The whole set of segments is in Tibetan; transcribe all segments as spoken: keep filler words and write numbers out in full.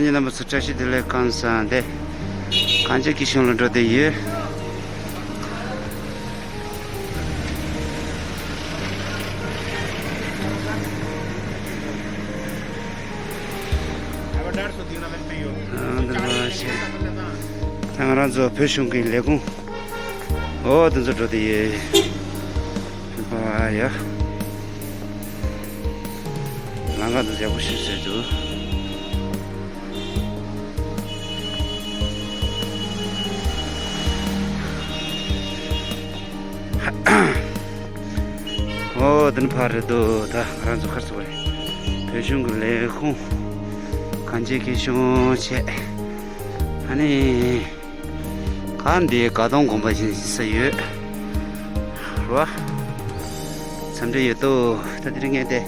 ཉིན་རྣམ་པ་ཚོ་བཀྲ་ཤིས་བདེ་ལེགས། ཁམས་བཟང་། དེ་གངས་ཅན་སྐྱིད་གཤོངས་ལ་འགྲོ་བསྡད་ཡོད། ཨ་འདི་ལ་ཞེས། ད་ང་རང་ཚོ་བོད་གཞུང་གི་ལས་ཁུངས། འོ་དེ་ཚོ་འགྲོ་བསྡད་ཡོད། ཨ་ཡ། ལམ་ཁ་འདི་ཡག་པོ་ཞིག་བཟོས་འདུག། ཨོ་དེ་ནི་ཕར་རེད་འདུག། ད་ང་རང་ཚོ་ག་རེ་ཟེར་དགོས་རེད། བོད་གཞུང་གི་ལས་ཁུངས། གངས་ཅན་སྐྱིད་གཤོངས་བྱས། ཨ་ནི། གངས་འདི་དགའ་གདོང་དགོན་པ་ཞིག་ཟེར་ཡོད། རེད་བ། འཚམས་འདྲི་ཡོད་དོ། ད་དེ་རིང་ངས་དེ།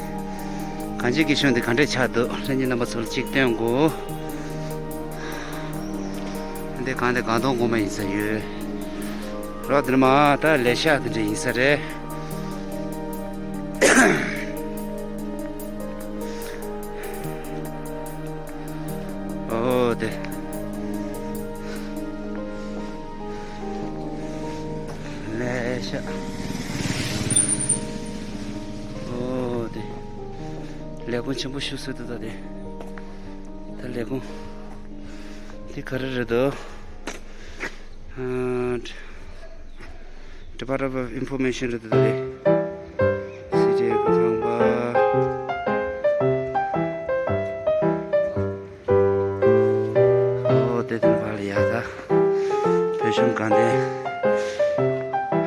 གངས་ཅན་སྐྱིད་གཤོངས་འདི་ག་འདྲས་ཆགས་འདུག། ལྷན་རྒྱས་རྣམ་པ་ཚོ་ལ་གཅིག་སྟོན་དགོས། འདི་གངས་འདི་དགའ་གདོང་དགོན་པ་ཡིན་ས་ཡོད། རེད་བ། དེ་ནི་མ་ད་ལས་ཤག་དེ་འདྲས་ཡིན་ས་རེད། ཨོ་དེ། ལས་ཤག། ཨོ་དེ། ལས་ཁུངས་ཆེན་པོ་ཞིག་བཟོས་འདུག་ད་དེ། ད་ལས་ཁུངས། འདི་ག་རེ་རེད་འདུག། ཨ། Department of Information རེད་འདུག་དེ། སྲིད་གྲོས་ཀྱི་ཁང་པ། ཨོ་དེ་དེ་ཕར་ལ་ཡ་ད། བོད་གཞུང་དགའ་ལྡན།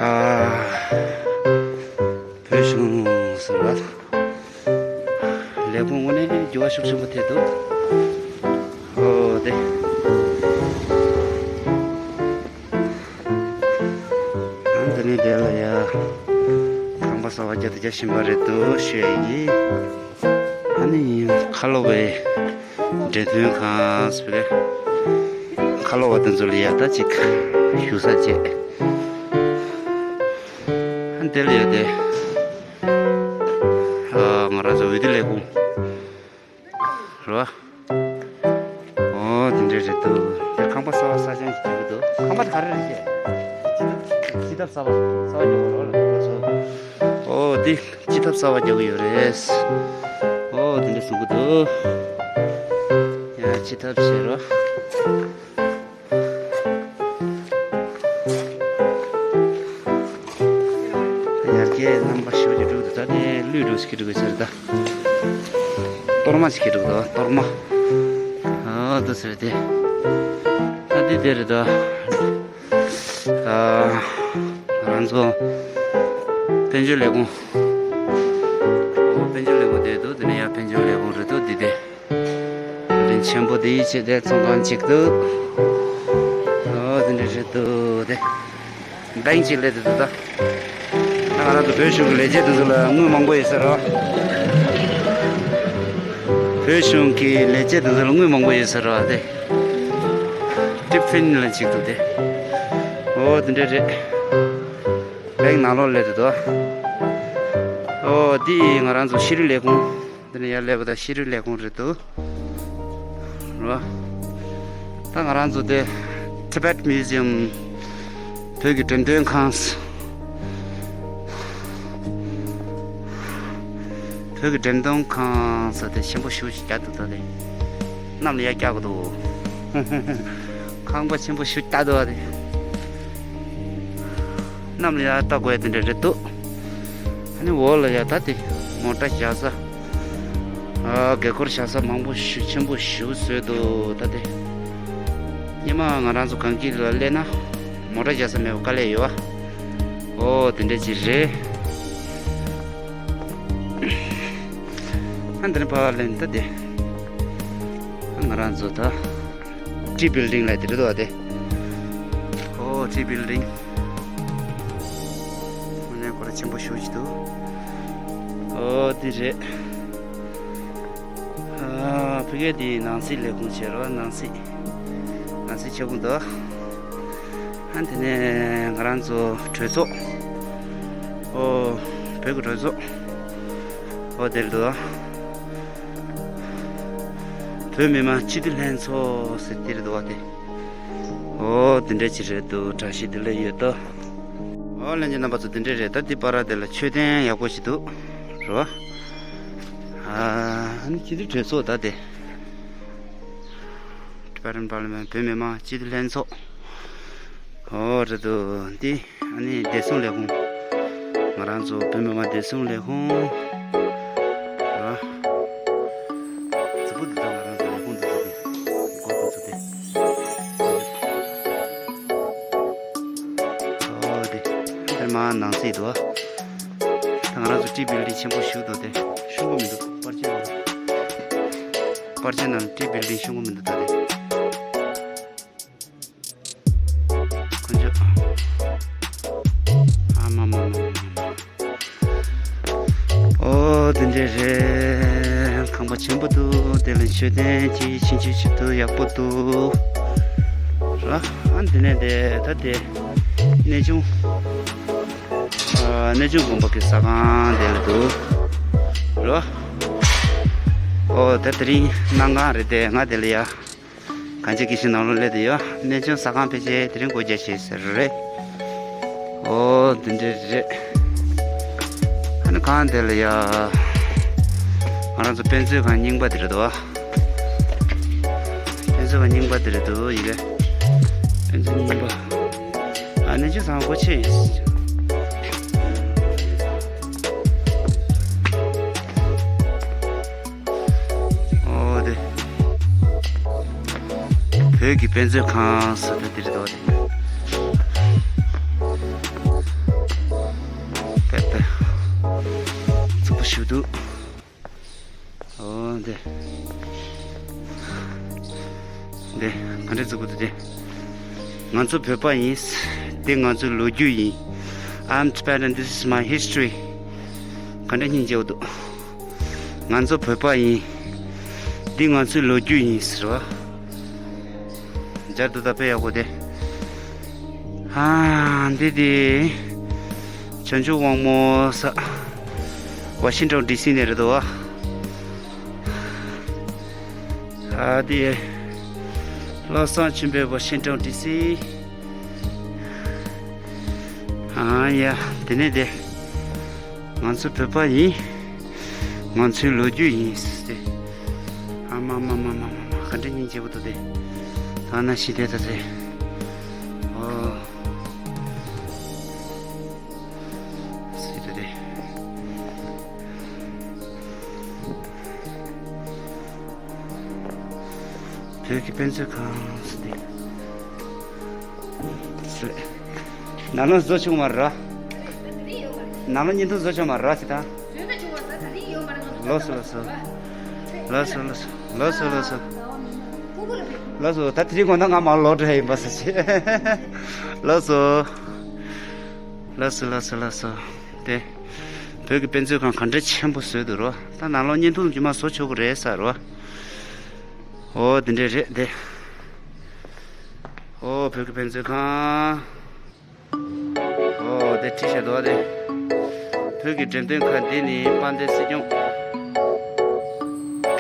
ཨ། བོད་གཞུང་ཟེར་བ། ལས་ཁུངས་དངོས་གནས་འགྱུར་བ་ཤུགས་ཆེན་པོ་ཐེབས་འདུག། ཨོ་དེ། ཨ་འདི་ནི་དེ་ལ་ཡ། ཁང་པ་གསར་པ་རྒྱག་ཏུ་རྒྱག་བཞིན་པ་རེད་འདུག་ཞུ་ཡ་ཡིན། ཨ་ནི་ཁ་ལོ་བའི་འགྲེམས་སྟོན་ཁང་ཟེར་བས། ཁ་ལོ་བ་དེ་ཚོ་ལ་ཡ་ད་ཅིག་བཞུགས་ས་བྱས། ཨ་འདི་ལ་ཡ་དེ། ཨ་ང་རང་ཚོ་འོས་བསྡུ་ལས་ཁུངས། རེད་བ། ཨོ་དེ་འདྲས་རེད་འདུག། དེ་ཁང་པ་གསར་པ་གསར་རྐྱང་ཞིག་རྒྱག་གི་འདུག། ཁང་པ་དེ་ག་རེ་རེད་ཅེ། སྤྱི་ཐབ་གསར་པ་གསར་པ་རྒྱག་དགོས་རེད་བ། ཨོ་དེ་སྤྱི་ཐབ་གསར་པ་རྒྱག་གི་ཡོད་རེད། ཨོ་དེ་འདྲས་གསུང་གི་འདུག། ཡ་སྤྱི་ཐབ་བྱེད་རོགས། ཡར་རྒྱས་རྣམ་པ་ཞོ་ཅིག་འགྲོ་འདུག། ད་ནི་ལུད་འགྲོ་ཞིག་འགྲོ་གི་ཟེར་ད། གཏོར་མ་ཞིག་འགྲོ་འདུག། གཏོར་མ། ཨ་འདུག་ཟེར་ཏེ། ད་འདི་དེ་རེད་ད། ཨ། ང་རང་ཚོ་དཔལ་འབྱོར་ལས་ཁུངས། ཨོ་དཔལ་འབྱོར་ལས་ཁུངས་དེ་འདུག། དེ་ནས་ཡང་དཔལ་འབྱོར་ལས་ཁུངས་རེད་འདུག། འདི་དེ། རིན་ཆེན་པོ་དེའི་ཆེད་དེ་ཚོང་ཁང་གཅིག་འདུག། ཨོ་དེ་འདྲ་རེད་འདུག་དེ། བེང་གཅིག་སླེབས་འདུག་ད། ད་ང་རང་ཚོ་བོད་གཞུང་གི་ལས་བྱེད་དེ་ཚོ་ལ་དངུལ་མང་པོ་ཡོད་ས་རེད་བ། བོད་གཞུང་གི་ལས་བྱེད་དེ་ཚོ་ལ་དངུལ་མང་པོ་ཡོད་ས་རེད་བ་དེ། ཊི་ཕིན་ལ་གཅིག་འདུག་དེ། ཨོ་དེ་འདྲ་རེད། བེང་ནང་ལོགས་སླེབས་འདུག་ད། ཨོ་དེ་ང་རང་ཚོ་ཤེས་རིག་ལས་ཁུངས། འདི་ནས་ཡར་སླེབས་པ་དང་ཤེས་རིག་ལས་ཁུངས་རེད་འདུག། རེད་བ། ད་ང་རང་ཚོ་དེ་Tibet Museum། བོད་ཀྱི་འགྲེམས་སྟོན་ཁང་། བོད་ཀྱི་འགྲེམས་སྟོན་ཁང་ཟེར་དེ་ཆེན་པོ་ཞེ་པོ་ཞིག་རྒྱག་འདུག་ད་དེ། གནམ་ལ་ཡར་བཀྱག་གི་འདུག། ཁང་པ་ཆེན་པོ་ཞེ་པོ་རྒྱག་འདུག་ད་དེ། གནམ་ལ་ཡར་ལྟ་དགོས་ཡ་དེ་འདྲ་རེད་འདུག། ཨ་ནི་འོག་ལ་ཡ་ད་དེ་མོ་ཊ་བཞག་ས། ཨ་སྒེར་འཁོར་བཞག་ས་མང་པོ་ཞེ་ཆེན་པོ་ཞེ་པོ་བཟོས་འདུག་ད་དེ། སྔོན་མ་ང་རང་ཚོ་གངས་སྐྱིད་ལ་སླེབས་ན་མོ་ཊ་བཞག་ས་མེད་པ་དཀའ་ལས་ཡོད་བ། ཨོ་དེ་འདྲ་ཅིག་རེད། ཨ་འདི་ནས་ཕར་སླེབས་ད་དེ། ཨ་ང་རང་ཚོ་ད། Tea Building ལ་དེ་རེད་དོ་དེ། ཨོ་Tea Building། དངོས་གནས་ཁོ་རང་ཆེན་པོ་ཞེ་པོ་ཅིག་འདུག། ཨོ་དེ་རེད། ཨ་ཕ་གི་དེ་ནང་སྲིད་ལས་ཁུངས་བྱས་རོགས། ནང་སྲིད། ནང་སྲིད་ཆེན་པོ་འདུག། ཨ་དེ་ནས་ང་རང་ཚོ་གྲོས་ཚོགས། ཨོ་བོད་ཀྱི་གྲོས་ཚོགས། ཨོ་དེར་འདུག། བོད་མི་མང་སྤྱི་འཐུས་ལྷན་ཚོགས་ཟེར་དེ་རེད་འདུག་བ་དེ། ཨོ་དེ་འདྲ་ཅིག་རེད་འདུག་བཀྲ་ཤིས་བདེ་ལེགས་ཡོད་དོ། ཨོ་ལྷན་རྒྱས་རྣམ་པ་ཚོ་དེ་འདྲ་རེད། ད་འདི་པར་དེ་ལ་མཆོད་རྟེན་ཡག་པོ་ཞིག་འདུག་རེད་བ། ཨ་ནི་སྤྱི་འཐུས་གྲོས་ཚོགས་ད་དེ། Tibetan Parliament བོད་མི་མང་སྤྱི་འཐུས་ལྷན་ཚོགས། ཨོ་རེད་འདུག་འདི་ཨ་ནི་བདེ་སྲུང་ལས་ཁུངས། ང་རང་ཚོ་བོད་མི་མང་བདེ་སྲུང་ལས་ཁུངས། རེད་བ། གཟུགས་པོ་འདི་དག་ང་རང་ཚོ་ལས་ཁུངས་འདི་ཚོ་གི་སྒོ་དང་ཚོ་དེ། ཨོ་དེ་དེར་མ་ནང་སྲིད་འདུག་བ། ད་ང་རང་ཚོ་ཏི་བིལ་ཌིང་ཆེན་པོ་ཞིག་འདུག་དེ་ཤོང་གི་མི་འདུག་པར་ཆས་ནང་། པར་ཆས་ནང་ཏི་བིལ་ཌིང་ཤོང་གི་མི་འདུག་ད་དེ། ཁོ་ཚོ། ཨ་མ་མ་མ་མ་མ། ཨོ་དེ་འདྲས་རེད། ཁང་པ་ཆེན་པོ་འདུག་དེ་ལ་མཆོད་རྟེན་གྱི་ཕྱིན་ཆད་ཆེད་དུ་ཡག་པོ་འདུག་ར། ཨ་འདི་ནས་དེ་ད་དེ་གནས་ཆུང་། ཨ་གནས་ཆུང་དགོན་པ་གི་ས་ཁང་དེ་ལ་འདུག་ར། ཨོ་ད་དེ་རིང་གནམ་གང་རེད་དེ་ང་དེ་ལ་ཡ། གང་ཅི་སྐད་ཤིང་ནང་ལོགས་སླེབས་དུ་ཡོད། གནས་ཆུང་ཟ་ཁང་ཕལ་ཆེར་དེ་རིང་སྒོ་རྒྱག་བྱས་ཟེར་རེད། ཨོ་འདི་འདྲས་རེད། ཨ་ནི་གང་དེ་ལ་ཡ། ང་རང་ཚོ་དཔེ་མཛོད་ཁང་རྙིང་པ་དེ་རེད་དོ། དཔེ་མཛོད་ཁང་རྙིང་པ་དེ་རེད་དོ་ཡི་གེ། དཔེ་མཛོད་རྙིང་པ། ཨ་གནས་ཆུང་ཟ་ཁང་སྒོ་ཕྱེ་ཡིན། ཨོ་དེ། བོད་ཀྱི་དཔེ་མཛོད་ཁང་ཟེར་ད་འདིར་འདུག་དེ། དཔེ་དཔེ། རྫིག་པོ་ཞིག་འདུག་ཨོ་དེ། འདི་ག་འདྲ་བཙུགས་དགོས་འདུག་དེ། ང་ཚོ་བོད་པ་ཡིན། འདི་ང་ཚོའི་ལོ་རྒྱུས་ཡིན། I'm Tibetan, this is my history. ག་འདྲ་སྙིང་རྗེ་བོ་འདུག་ང་ཚོ་བོད་པ་ཡིན། འདི་ང་ཚོའི་ལོ་རྒྱུས་ཡིན་ཟེར་བ། མཇལ་འདུག་ད་དཔེ་ཡག་པོ་དེ། ཨ་འདི་དེ། བྱང་ཆུབ་དབང་མོ་ས། ཝ་ཤིང་ཊོན་ཌི་སི་ནས་རེད་དོ། ཨ་དེ། བློ་བཟང་ཆོས་འཕེལ་ཝ་ཤིང་ཊོན་ཌི་སི། ཨ་ཡ་དེ་ནས་དེ། ང་ཚོ་བོད་པ་ཡིན། ང་ཚོའི་ལོ་རྒྱུས་ཡིན་ཟེར་ཏེ། ཨ་མ་མ་མ་མ་མ་མ་ག་འདྲ་སྙིང་རྗེ་པོ་འདུག་དེ། ད་ན་ཤི་དེ་ད་དེ། ཨོ། སི་ཏུ་དེ། བོད་ཀྱི་དཔེ་མཛོད་ཁང་སི་ཏུ། སི། ནང་ལོགས་བཟོ་ཆོག་མ་རེད། ནང་ལོགས་བརྙན་ཐུང་བཟོ་ཆོག་མ་རེད་ཟེར་ད། ལགས་སོ་ལགས་སོ། ལགས་སོ་ལགས་སོ། ལགས་སོ་ལགས་སོ། ལགས་སོ་ད་དེ་རིང་དགོང་དག་ང་མར་ལོག་འགྲོ་ཡ་ཡིན་པ་ཟེར་ཅིག་ལགས་སོ། ལགས་སོ་ལགས་སོ་ལགས་སོ། དེ། བོད་ཀྱི་དཔེ་མཛོད་ཁང་ག་འདྲ་ཆེན་པོ་བཟོས་འདུག་རོ། ད་ནང་ལོགས་བརྙན་ཐུང་རྗེས་མ་བཟོ་ཆོག་གི་རེད་ཟེར་རོ། ཨོ་དེ་འདྲས་རེད་དེ། ཨོ་བོད་ཀྱི་དཔེ་མཛོད་ཁང་། ཨོ་དེ་བྲིས་བཞག་འདུག་དེ། བོད་ཀྱི་འགྲེམས་སྟོན་ཁང་འདི་ནི་དཔལ་ལྡན་སྲིད་སྐྱོང་མཁས་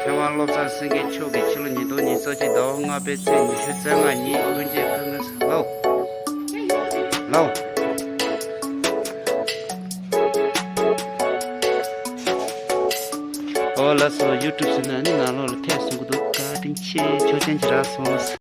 དབང་བློ་བཟང་སེང་གེ་མཆོག་གིས་ཕྱི་ལོ་ཉིས་སྟོང་ཉི་ཤུ་རྩ་གཅིག་ཟླ་བ་ལྔ་པའི་ཚེས་ཉི་ཤུ་རྩ་ལྔ་ཉིན་དབུ་འབྱེད་ཕུལ་མཁན་ལོ། ལོ། ཨོ་ལགས་སོ། ཡུ་ཊུབ་ཟེར་ན་ནི་ནང་ལོགས་ལ་ཐད་གསུང་གི་འདུག་བཀའ་དྲིན་ཆེ། ཆོག་མཆན་ཅིག་རག་སོང་།